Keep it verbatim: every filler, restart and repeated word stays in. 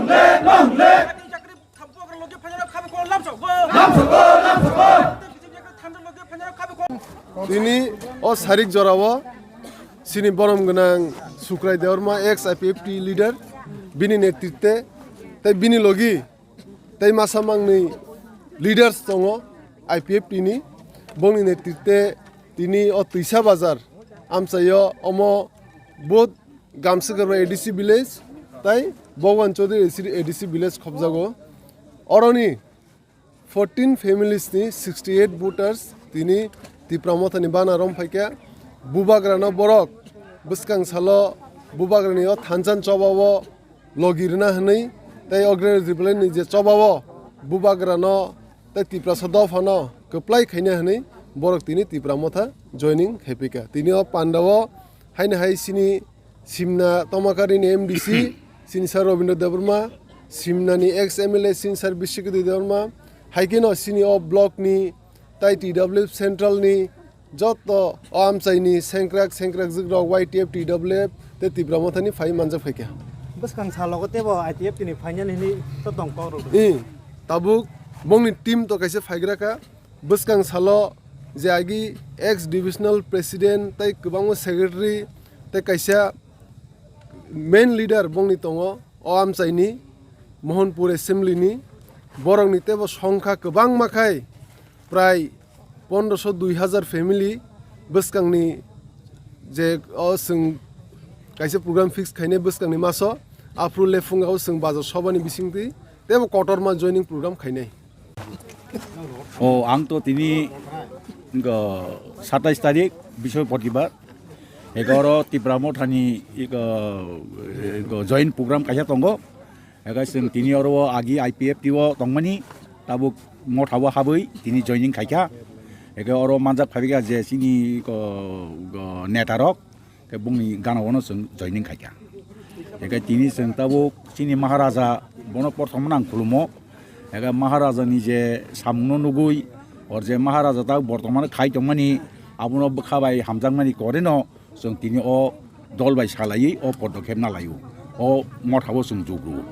Long live! Long live! Tini o sarik jorao chini borom gwnang Sukrai Debbarma, ex I P F T leader, bini netritwe tei bini logi tei masa mangni leaders tongo I P F T ni, bongni netritwe tini o Twisa Bazar amchaio omo both Gamsakra A D C village tei Bhagwan Chaudhary A D C village khobjago. Oroni fourteen families ni sixty eight voters tini Tipra Mothani bana rom phaikha. Bubagrano borok bwskang salo Bubagrani o thansa chobao logi rwna hwnwi tei Organized Rebellion ni je chobao Bubagrano tei Tiprasa dophano kwplai khaina hwnwi borok tini Tipra Motha joining khaiphaikha. Tini o pandao haino hai chini Simna Tomakari ni M D C, chini Sir Robindra Debbarma, Simna ni ex M L A chini Sir Biswakoti Debbarma, hai kheno chini o block ni tai T W F Central ni joto o amchai ni sengkrak sengkrak jwk rok Y T F, T W F tei Tipra Motha ni phai manjak phaikha. Bwskang salogo teibo I T F T ni phainani hinwi to tong kok rok. I, tabuk bongni team to kaisa phaigra kha. Bwskang salo je agi ex divisional president tei kwbangma secretary tei kaisa main leader bongni tongo o amchaini Mohanpur assembly ni. Borokni teibo songkha kwbangma khai prai pondroso dui hazar family bwskangni je o chwng kaisa program fix khainai bwskangni maso aphuru lephunga o chwng bazar sobani bisingtwi teibo kotorma joining program khainai. O, ang to tini, go, satais tarik, Biswapatibar, egaro Tipra Mothani, ego, ego joint program kaisa tongo. Ego chwng tini oro agi I P F T o tongmani, tabuk Motha o habwi tini joining khaikha. Ego oro manjak phaikha je chini, go, go, neta rok. Khe bongni gana-o no chwng joining khaikha. Hingkhe tini chwng tabuk chini Maharaja bono prothom no ang khulumo. Hingkhe Maharaja ni je samung no nugwi, or je Maharaja ta bortoman khai tongmani, abono bwkha bai hamjakmani kore no chwng tini o dol bai salaiwi o podokhep na laio. O Motha o chwng jugru.